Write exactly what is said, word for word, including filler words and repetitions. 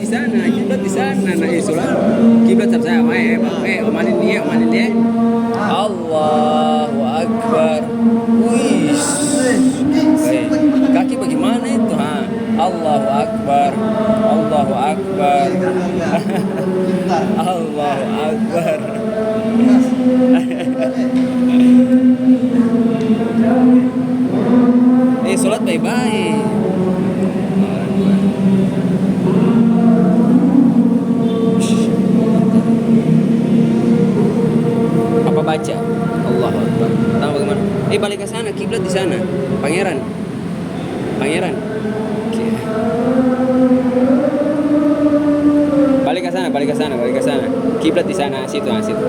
Di sana, kiblat di sana. Nah, eh, sholat. Kiblat sama saya, eh, eh, eh, omalin ni, eh, omalin ni, eh. Allahu Akbar. Wih. Eh, kaki bagaimana itu, ha? Allahu Akbar. Allahu Akbar. Allahu Akbar. Eh, sholat bae-bae. Apa baca? Allahu Akbar. Tahu bagaimana? Eh, balik ke sana, kiblat di sana. Pangeran. Pangeran. Oke. Balik ke sana, balik ke sana, balik ke sana. Kiblat di sana, situ, ah, situ.